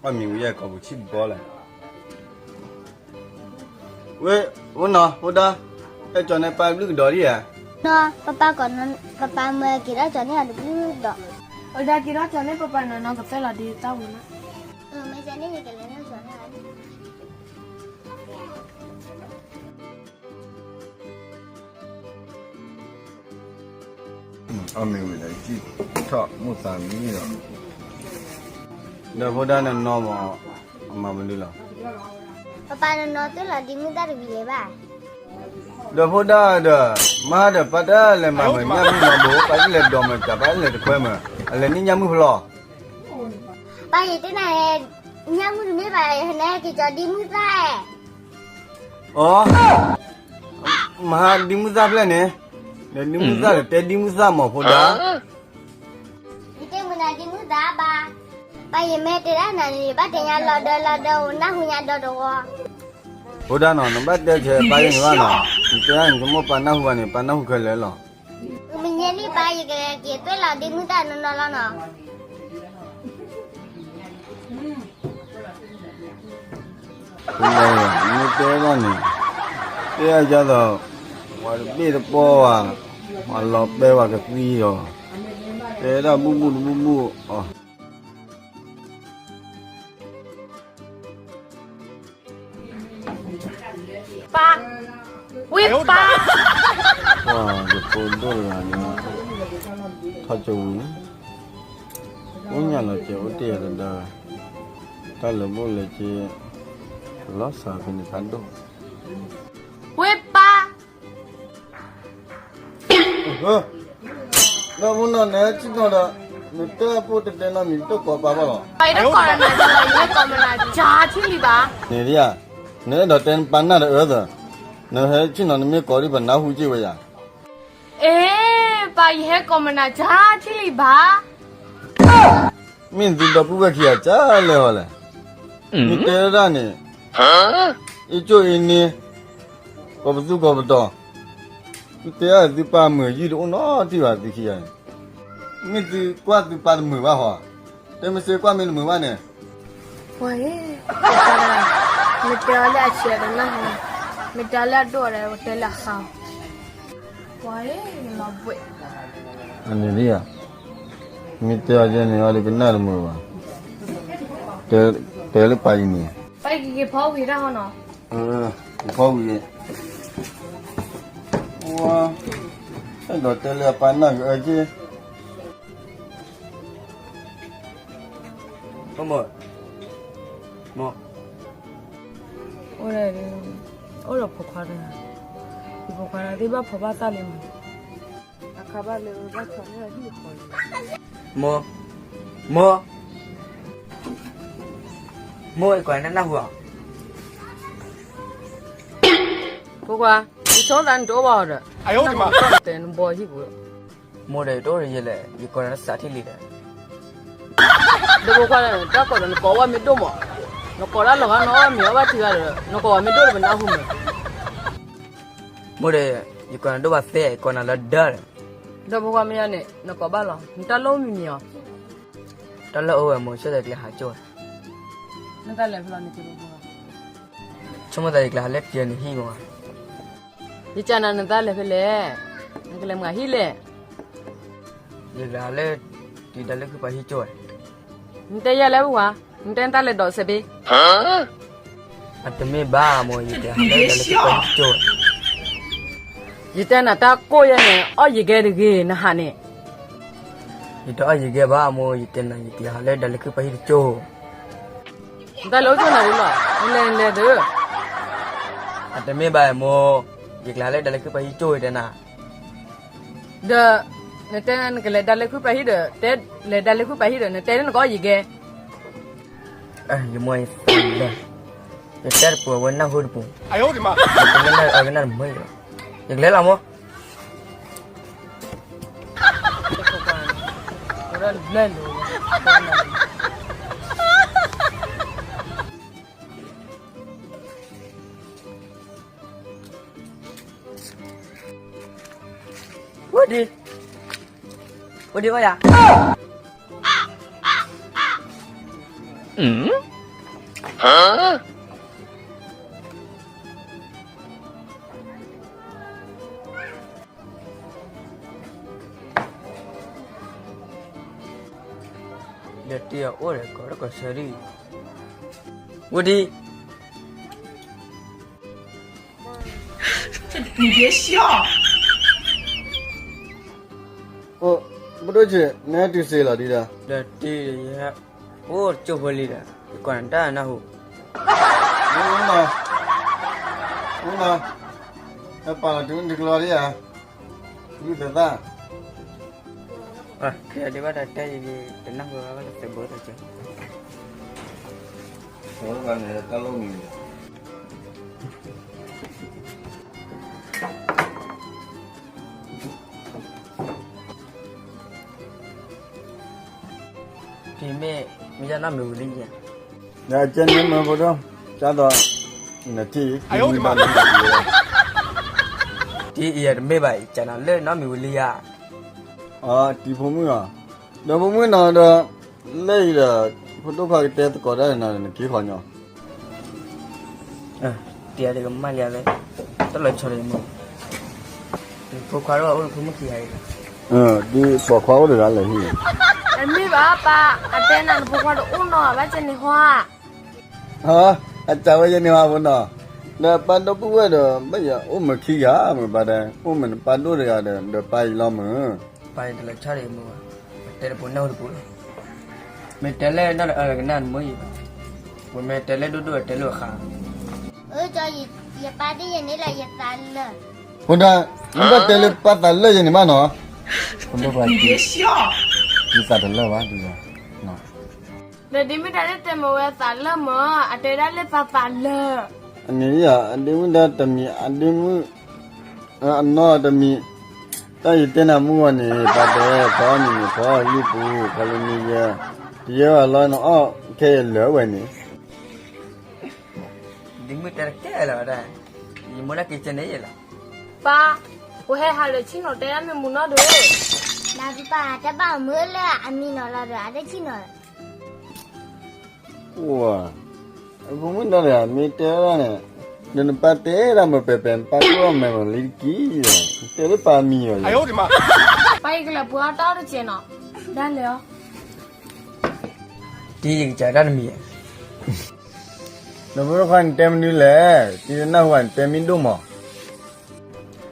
အီၣ်မ့ၤဝံၤယဲၢ်ကိာ်ပူၤဆံၣ်ဘီလၢ်. ဝဲ, အိၣ်နီၤ ဖိဒါ, အဲၣ်ကၠီန့ၣ်ပၢ်ဘျုးကဒီးဒံးဧါ. နီၤ, ပပၢ်ကိး, ပပၢ်မၢက့ၤထီၣ်ကၠီန့ၣ်အတဘျုးဒီး, အိၣ်ဒါက့ၤထီၣ်ကၠီန့ၣ် ပပၢ်နီၤနီၤကသဲလီၤဒ်တၢ်ဝံၤနီၤ. မ့ၢ်န့ၣ်ယကလဲၤထီၣ်ကၠီန့ၣ် အီၣ်မ့ၤဝံၤဒီး ထီၣ်မိၢ်သးမံလီၤ. ဒီးဖိဒါနနီၤမး, အမၤမနုၤလီၤ. ပပၢ်နနီၤတ့ၢ်လီၤဒ်မုၢ်သၣ်တဝံၤလၢၤဘၣ်. ဒီးဖိဒါဒီး, မၤဒီးပၢ်တလဲၤမၤမုာ်ညၣ်မုၢ်မၤဘိ, ပၢ်တလဲၤဒိးမုာ်တၢ် ပၢ်တလဲၤတခွဲမုာ်, အလဲၤန့ၢ်ညၣ်မုၢ်ဖျီ. ပၢ်ယတဲနၤ, ညၣ်မုၢ်တမ့ၢ်ဘၣ်, ဟဲနဲက့ၤကၠီဒ်မုၢ်သၣ်. အိ, မၤဒ်မုၢ်သၣ်ဖျဲၣ်န့ၣ်, ဒီးဒ်မုၢ်သၣ်ဒီးတဲဒ်မုၢ်သၣ်မးဖိဒါ. ယတဲမုာ်နၤဒ်မုၢ်သၣ်ဘၣ်. ပၢ်ယမ့ၢ်တဲဒၣ်နၤန့ၣ် ယဘၣ်တဲညါလီၤဒၢလီၤဒၢ အိၣ်နၢ်ဟူညါဒီတဝီ. ဖိဒါနီၤ နဘၣ်တဲဆဲးပၢ်ယဲန့ၣ်ဘၣ်နီၤ, ယတဲဒၣ်န့ၣ် ယမိၢ်ပၢ်နၢ်ဟူဘၣ်န့ၣ် ပၢ်နၢ်ဟူခဲလၢာ်လီၤ. မ့ၢ်ညဲလံပၢ် ယကက့ၤသွဲၣ်လီၤဒ်မုၢ်သၣ်နီၤနီၤလီၤနီၤ. မ့ၢ်တဲဘၣ်န့ၣ်, တဲအယါသိး, ပှၤတဘ့ၣ်တပီၢ်ဘၣ်, ပှၤလီၤပဲဝဲကသံဒီး, တဲဒၣ်ဘူၣ်ဘူၣ်တဘူၣ်ဘူၣ်အီၤ. ပၢ်, ဝံၢ်ပၢ်, ပှၤယဖိဒိၣ်တဂၤန့ၣ်, ထီၣ်ကဝံၤ, အိၣ်ညၣ်လီၤကဲးအိၣ်တ့ၢ်အတဒါ, တၢ်လၢာ်ဘူၣ်လဲၤက့ၤ, လီၤစှၤဖဲန့ၣ်ဖးဒိၣ်, ဝံၢ်ပၢ်. လၢမုၢ်နီၢ်န့ၣ် ဆ့ၣ်နီၤဒီး, နတဲဖိတတဲနီတမံၤ တကိးပၢ်ဘၣ်လီၤ. ပၢ်ယတကိးနၤ, ယဟဲကိးမနၤကၢထံလံဘၣ်. န့ၣ်ဒ်ဧါ, နအဲၣ်ဒိးတဲနပၢ်နၢ်တအၢသၢ, နဟဲဆ့ၣ်နီၤနမ့ၢ်ကိးဒ်ပနၢ်ဟူက့ၢ်ဝဲယၤ. အ့, ပၢ် ယဟဲကိးမနၤကၢထံလံဘၣ်. မ့ၢ်သုဒီပုၢ်ဝဲၢ်ခံဂၤကလဲၤဟီလဲၣ်, မ့ၢ်တဲဒၣ်န့ၣ်, အ့ၣ်ကၠိၣ်အ့ၣ်န့ၣ်, ကိးပသူကိးပတီၤ, မ့ၢ်တဲဒၣ်သုပၢ်မုာ်ယုၢ်တအိၣ်နီတံၢ်ဘၣ်သုခံဂၤန့ၣ်, မ့ၢ်သုကွၢ်သုပၢ်တမုာ်ဘၣ်ဟီ, တဲမ့ၢ်စ့ကွၢ်မ့ၢ်တမုာ်ဘၣ်န့ၣ်, ပှၤ, မ့ၢ်တဲအီၤလၢအဆံးဒီးနၢ်ဟူ, မ့ၢ်တဲအီၤလၢအဒိၣ်ဒီး ပတဲလၢအဃါ, ပှၤ, လီၤဘှံး, အန့ၣ်ဒ်ဧါ, မ့ၢ်တဲအီၤယဲန့ၣ်အီၤဒီးကနၣ်တမုာ်ဘၣ်, တဲလၢပၢ်အံၤန့ၣ်, ပၢ်က့ၤက့ၤဖီဝံၤတၢ်ဟီနီၤ, က့ၤဖီဝံၤ, အဲၣ်ဒိးတဲလၢအပၢ်နၢ်ကအၢက့ၢ် အိၣ်ဒီးဖိခွါတဂၤ, ယဖိခွါတဂၤသ့ၣ်ဘၣ်ဖီဘၣ်သၣ်လံမး, အခါဘၣ်လၢဘၣ်ဆီၣ်န့ၢ်ဟံၣ်ဃီလံ, မိၢ်, မိၢ်, မိၢ် ယကိးနၤနၢ်ဟူဧါ, ဖိခွါ, ယဆိသးနတအိၣ်ဘၣ်ဒီး, နတဲနဘီဟံၣ်ပူၤ မိၢ်ဒီးယတအိၣ်ဒီးယဲလဲၣ်, ယကိးနၤလၢစးထံၣ်လံဒီး, ဒီးဖိခွါ, တၢ်ကိးဒီးနကိးဝဲမ့ၢ်ဒိၣ်မး, နကိးတၢ်လီၤဂာ်နီၢ်အီၣ်မ့ၤအီၣ်ဘၣ်ထံဂၤဒီး နကိးဝဲမ့ၢ်ဒိၣ်ဒီးပနၢ်ဟူမး, မိၢ်ဒီး, ယကိးနၤဒိၣ်ဘၣ်သ့ ယကိးနၤလၢဒၢဒီး, ဒီးဖိခွါမ့ၢ်ယါန့ၣ် နကိးဘၣ်လီၤ နတၢ်လီၢ်အိၣ်မံၤမံၤအီၤ, တၢ်လီၢ်အိၣ်ဝဲမိၢ် ဆိသးယကျဲဟးကၠိဝဲ, နတၢ်လဲၤဖဲလဲၣ်န့ၣ် ဆိမိၣ်သးယကျဲဟးလၢတံၤနဟံၣ်မး, ယကနၤနတၢ်လဲၤဖဲလဲၣ်, နကလဲၤမၤဟံၣ်လဲၣ်, ယကျဲဟးလၢ, တံၤဒါလၢခုပှၤဟံၣ်ကၠိဝဲ, နတဲယဲလဲၣ်ပှၤ, နတဲနတၢ်လဲၤဒိးစဲးဘ့ၣ် အတမ့ၢ်ဘၣ်မိၢ် ယတဲဟးလၢဒၢလၢခံပှၤဟံၣ်ကၠိဝဲ, ယတဲနၤတၢ်ကိၢ်ယဲန့ၣ် အီၣ်ယကဲတဂ့ၤ နဟးန့ၣ်, ယတအီၣ်ယကဲဘၣ်မိၢ် ယတဲနၤ ယကျဲဟးလၢဒၢလၢခံပှၤဟံၣ်တကၠိ, နတၢ်လဲၤအိၣ်ကၠိနၤဒ်လီၤ နလဲၤနလဲၤသု, အတမ့ၢ်ဘၣ်မိၢ်, ယကျဲဟးလၢဒၢလၢခံပှၤဟံၣ်ကၠိတဲနၤ ဒီး, နတဲနကလဲၤဒၢလၢခုပှၤဟံၣ်ဒီး တဲလဲၤဒၢလၢခုပှၤဟံၣ်ဒီး နတဲလၢနကအီၣ်ယကဲ, ယမိၢ်, ယတဲတပူၤအဝဲနၢ်ဟူတပူၤ, ယကနၣ်တမုာ်လီၤ, ယကလဲၤလီၤမိၢ်. ဝဲဒံ, ဝဲဒံဝဲယၤ. ဒီးတံၤအအိၣ်ဒီးကီးတကီးဆၢဒံး, ဝဲဒံး, အိၣ်, ပဒိၣ်ဆံး နဟဲတုၤစ့လီၤဒံးဒီး, ဒီးတံၤယဟဲ, အိၣ်တကၠိဖိလံဒီး ယကွၢ်နတၢ်နၢ်ဟူ, အိၣ်နီၤ, အိၣ်နီၤ, ဟဲပာ်လီၤတုၤနုၤတကလီဒံးဧါ, ဂုၢ်သသၣ် ဒ်ဘၣ်တၢ်တဲယတနၢ်ဟူဘၣ်လၢသုးဘိတက့ၢ်, န့ၣ်တၢ်လိၣ်မံၤလီၤ, တံၤမ့ၢ်မ့ၢ်ယနီတမံၤဝံၤလံယၤ, ဒီးကဲန့ၣ်မ့ၢ်ဖိဒိၣ်, ကၢ်သိး, နထံၣ်, တံၤအံၤတမ့ၢ်ဘၣ်အံၤ ကနၤလၢနီတမံၤဝံၤလံယၤ, အတံၤဖိမုၣ်အီၤ, ဒီးဖိမုၣ်နီၤဒီး, လၢအံၤဒီး, ဖိဒိၣ်ခွါကတဲသကိးတၢ်န့ၣ်နီၤ နက့ၤဃီညီ တံၤအံၤတကမၣ်လံဝဲ, တၢ်လီၤဆီဒီးမ့ၢ်, နဖိခွါအိၣ်နဖိမုၣ်ခံဂၤအံၤ, ဒ်ပိာ်ခွါအိၣ်တဂၤလၢာ်ဟံၣ်, တမ့ၢ်ဘၣ်ပၢ်, အတဲနၤနဖိခွါတအိၣ်နီတဂၤဘၣ်ကဲန့ၣ်ဟါ အစံးဝဲယဲန့ၣ်ဟါဖိနီၤ, ဒီးပၢ်ဒီပုၢ်ဝဲၢ်ဒီး ဘၣ်ယၤအိၣ်မုာ်ခံဂၤမုာ်ပၢ်တဲ, အိၣ်မုာ်နပၢ်ဒိၣ်တဂၤဒီး ဒီးပၢ်အံၤလီၤမုာ်, ပၢ်အံၤတလီၤဆီဒီးမုာ်ဘၣ်, တဲတပူၤနၢ်ဟူတပူၤလီၤ, မ့ၢ်တဲလၢနီၢ်ဒီးအၢကနၣ်နမိၢ်ယံၤဘၣ်, ပမ့ၢ်တဲလၢဒိၣ်ဒိၣ်အတဲလၢအဃါ, အၢကၠီယပၢ်ဒ်ယဲန့ၣ်လၢယသးလၢာ်, ဖိဒၣ်, မ့ၢ်ဘၣ်တဲလၢပၢ်သးလၢာ်ယဲန့ၣ်မးနီၤ, ယသးတလၢာ်ဘၣ်ဒ်, ဒီးဒ်မ့ၢ်တၢ်လၢတဲမ့ၢ်ဝဲသးလၢာ်မ့ၢ် အတဲဒၣ်လၢပၢ်သးလၢာ်, အန့ၣ်ယၤ အဒ့မုၣ်ဒီးတမံၤ အဒ့မုၣ်, အနီၢ်တမံၤ, တၢ်ယတဲနၤမုၢ်ဂီၤန့ၣ် ပၢ်တဲ ဖီမံၤန့ၣ် ဖီလံပူၤ ဖီလံမံၤယဲ, တယဲၢ်ဘၣ်လီၤနအီၣ်ခဲအံၤလၢာ်ဝဲန့ၣ် ဒ့မုၣ်တဲတကဲလၢာ်ဝဲဒၣ်, ယမိၢ်ဒၣ်က့ၤကဲန့ၣ်ယဲလီၤ, ပၢ်, ပဟဲဟးလၢဆ့ၣ်နီၤတဲဒၣ်မ့ၢ်မူနီၢ်ဒိၣ်, နပၢ်တဲဘၣ်မုၢ်လၢအမံၤနီၤလီၤဒီး အတဆ့ၣ်နီၤ အိၣ်, အဖိမုၣ်ဒီးမ့ၢ်တဲဒၣ်န့ၣ်, ဒီးနပၢ်တဲဒၣ်မ့ၢ်ပဲၤပဲၤ နပၢ်ကျီၢ်မဲာ်မ့ၢ်လံတက့ၢ်, တဲလၢပၢ်မံၤအီၤ, ပၢ်ယကလဲၤပှ့ၤအီၣ်တၢ်အီၣ်တစဲးနီၤ, ဒၣ်လဲာ်အီၤ, တံၤယကစးတၢ်တမံၤ, နဖိဒိၣ်ခွါနတဲမနုၤလဲၣ်, တံၤတနၢ်ဟူဘၣ်နတဲမ့ၢ်ဒိၣ်မး ယတံၤ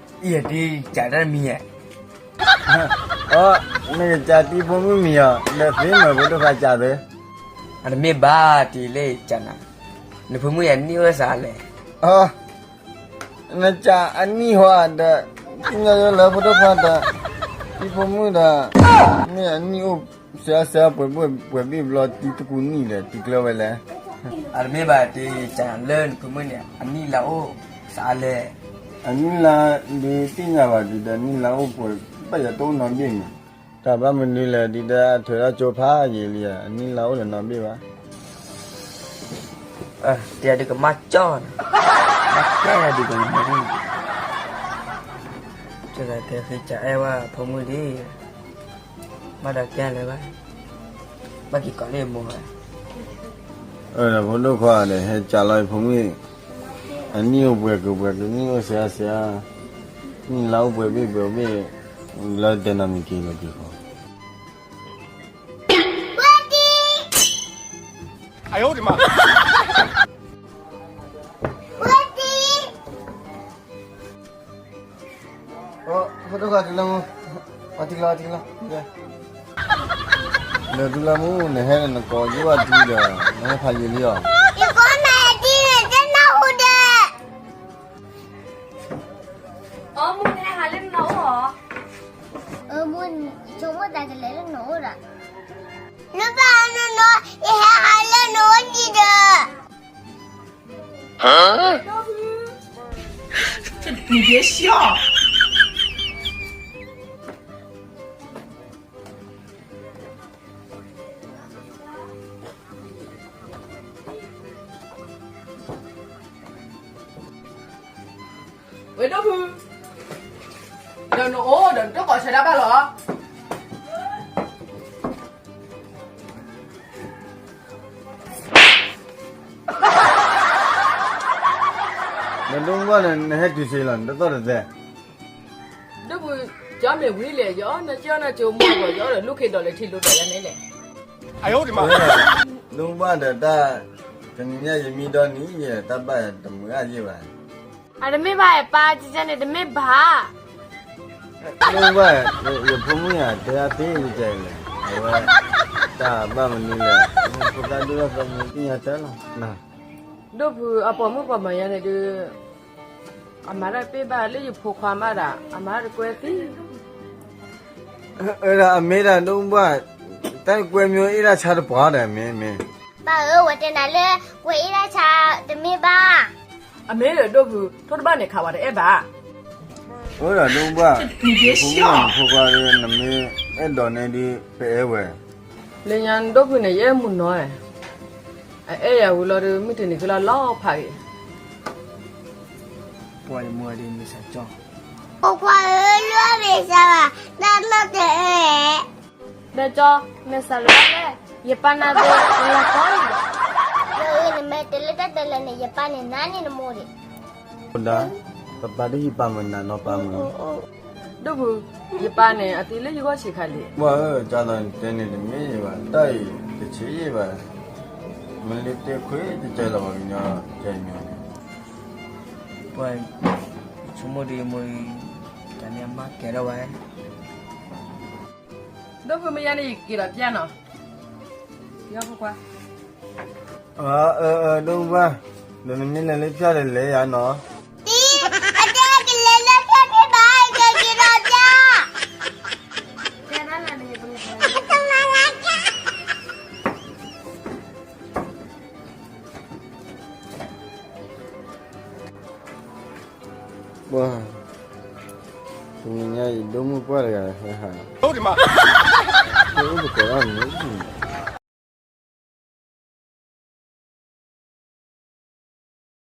စးတၢ်တမံၤဧါ, အ, နကစးတံၤဖိမုၣ်မံၤအီၤ ဒီးသ့မ့ၢ်ဖိဒိၣ်ခွါစးသ့, အတမ့ၢ်ဘၣ်တံၤလၢစးနၤ, နဖိမုၣ်အနံၣ်အိၣ်စးလဲၣ်, အ, နစးအနံၣ်ဟီဒီး, သ့ၣ်ညါယလၢဖိဒိၣ်ခွါဒီး, တံၤဖိမုၣ်ဒီး, မ့ၢ်အနံၣ်အိၣ်စဲစဲပှဲၤဘ့ၣ်ပှဲၤဘ့ၣ်ဘျီတံၤတကူနံၣ်ဒီး တံၤကျၢၤဝဲလဲၣ်, အတမ့ၢ်ဘၣ်တံၤစးနၤလၢနဖိမုၣ်န့ၣ် အနံၣ်လါအိၣ်စးလဲၣ်, အနံၣ်လါဒုးသ့ၣ်ညါဘၣ်ဒုးဒီး နံၣ်လါအိၣ်ပှဲၤဘၣ်ယၤတအိၣ်နီတဘ့ၣ်န့ၣ်, တၢ်ဘၣ်မနုၤလဲၣ်ဒုးဒီးအထုးထီၣ်ကၠိဖးယံာ်လံဧါ, အနံၣ်လါအိၣ်လၢနီတဘ့ၣ်ဘၣ် တံၤဒုးကမၣ်ကၠီၣ်န့ၣ်, ဘၣ်ကဲဒၣ်ဒုးကမၣ်, ကဲဃ့စးအဲၣ်ဝဲဖိမုၣ်ဒံး, ဘၣ်ဒီးကဲလၢၤဘၣ်, ဘၣ်က့ၤကိးလၢမိၢ်ဝဲ, အၢ ဒီးဖိဒိၣ်ခွါဒီး ဟဲစးလီၤအံၤဖိမုၣ်, အနံၣ်အိၣ်ပှဲၤကပှဲၤကနံၣ်အိၣ်စှၤစှၤ, နံၣ်လါအိၣ်ပှဲၤဘ့ၣ်ပှဲၤဘ့ၣ်, လၢတဲနီတမံၤက့ၤလၢက့ၤဃီ ဖိဒိၣ်ခွါတုၤလၢမူ, အထံလီၤ အထံလီၤ, ဒီးတုၤလၢမူ နဟဲနကိးယိၣ်အတံၤဒီး နဟဲဖးယံာ်လံအီၤ, ယကိးနၤအတံၤန့ၣ် တနၢ်ဟူဒီး အမူနဟဲဟးလၢနအိၣ်ဧါ, အမူ ယဆိကမိၣ်သးကလဲၤလၢနအိၣ်ဒီး, နဘၣ်နနီၤ ယဟဲဟးလၢနအိၣ်ဒံးဒီး ဝဲဒိၣ်ဖု, ဒီးနအိၣ်ဒီးနတကိးဆၢဒၣ်ဘၣ်လီၤ. ဒိၣ်မုၢ်ဘၣ်န့ၣ် နဟဲတုၤဆံးလီၤ နတသီၣ်တသဲ. ဒိၣ်မုၢ်, ကၠီမ့ၢ်ဝံၤလဲၣ်, ယအီၣ်နကၠီနကၠိမိၢ်အဂီၢ်, ယအီၣ်ဒီးလူၤခ့ဒီးလၢထံလိၤဒီးယၤန့ၣ်လဲၣ်. ဒိၣ်မုၢ်ဘၣ်ဒီးတၢ်, တနံၤညါယမံဒီနံၤယဲၢ် တၢ်ဘၣ်တမုာ်အါယဲၢ်ဘၣ်. အတမ့ၢ်ဘၣ်အပၢ်, ကန့ၣ်တမ့ၢ်ဘၣ်. ဒိၣ်မုၢ်ဘၣ်, ယဖိမုၣ်ယၤတဲအသ့ယကဲလဲၣ်, အဝဲ, တၢ်ဘၣ်မနုၤလဲၣ်, ဖိသၣ်ဒိၣ်ထီၣ်သီမုၢ်သ့ၣ်ညါတၢ်လီၤ. ဒိၣ်ဖုအပိာ်မုၣ်ပိာ်မၢၤယၤန့ၣ်ဒုး, အမၤတၢ်တပ့ၢ်ဘၣ်လၢယဖိခွါမးဒီး အမၤတၢ်တကွဲသံ. အၢ ဒီးအမ့ၢ်ဒၣ်ဒိၣ်မုၢ်ဘၣ်, တၢ်ကွဲမ့ၢ်အ့ၣ်ဒၣ်ဆါတပှၢ်ဒီးမ့ၢ်မ့ၢ်. ပၢ်ဧၢ, ဝဲတဲနၤလၢကွဲအ့ၣ်ဒၣ်ဆါတမ့ၢ်ဘၣ်. အမ့ၢ်ဒီးဒိၣ်ဖု, ထိၣ်တဘၣ်န့ၣ်ခးဝဲတအဲၣ်ဘၣ်. အၢ ဒီးဒိၣ်မုၢ်ဘၣ်, ယဖိမုၣ်ယဖိခွါဒီး နမ့ၢ်အဲၣ်ဒိးန့ၢ်ဒုး ပအဲၣ်ဝဲ. လၢညါဒိၣ်ဖုန့ၣ် ယအဲၣ်မုၢ်နီၤ, အအဲၣ်ယၤဝံၤလီၤဒီး မုၢ်တနံၤကလီၤလီၤဖးဂ့ၤ. ပှၤယမုၢ်အဒံးမ့ၢ်စၢ်ကၠီ, ဖိခွါဧၢ, လွံၢ်မ့ၢ်စၢ်ဘၣ်, တၢ်နီၢ်တအၢ. ဒီးကၠီ, မ့ၢ်စၢ်လၢလဲၣ်, ယပၢ်နၤသ့ၣ်လၢကီၢ်လီၤ. ယအၢ နမ့ၢ်တဲလၢတၢ်တဲလၢန့ၣ် ယပၢ်န့ၣ်နၤန့ၣ်နမိၢ်ဒံး. အိၣ်ဒၣ်, ပပၢ်ဒ်ယပၢ်မုၢ်နၤနီၤပၢ်မုၢ်. ဒိၣ်ဖု, ယပၢ်န့ၣ် အသံလၢယဂီၢ်ဆံးခါလံ. ပှၤဧၢ, ကၢ်သီန့ၣ်တဲန့ၣ်တမ့ၢ်ယဘၣ်, တၢ်အံၤတဆံးယဘၣ်, မ့ၢ်လၢတဲခွဲးတကဲလီၤဘၣ်ကညီကဲညီန့ၣ်. ပှၤ, ယဆိကမိၣ်ဒ်ယမိၢ်အံၤ, တၢ်န့ၣ်အမါကဲထီၣ်ဝဲ. ဒိၣ်ဖုမ့ၢ်ယါန့ၣ် ယက့ၤဒီးပျၢ်နီၤ, ယဖိခွါ. အၢ အၢ ဒိၣ်မုၢ်ဘၣ်, ဒီးနမ့ၢ်လဲၤလၢပျၢ်ဒီးလဲၤယၤနီၤ. အတဲကလဲၤလၢပျၢ်တဘၣ်, ယက့ၤဒီးပျၢ်. ပှၤ, တနံၤညါအံၤ ဒိၣ်မုၢ်ပှၢ်တဂၤဟဲဟး, အိၣ်တကိးဒၣ်မ့ၢ်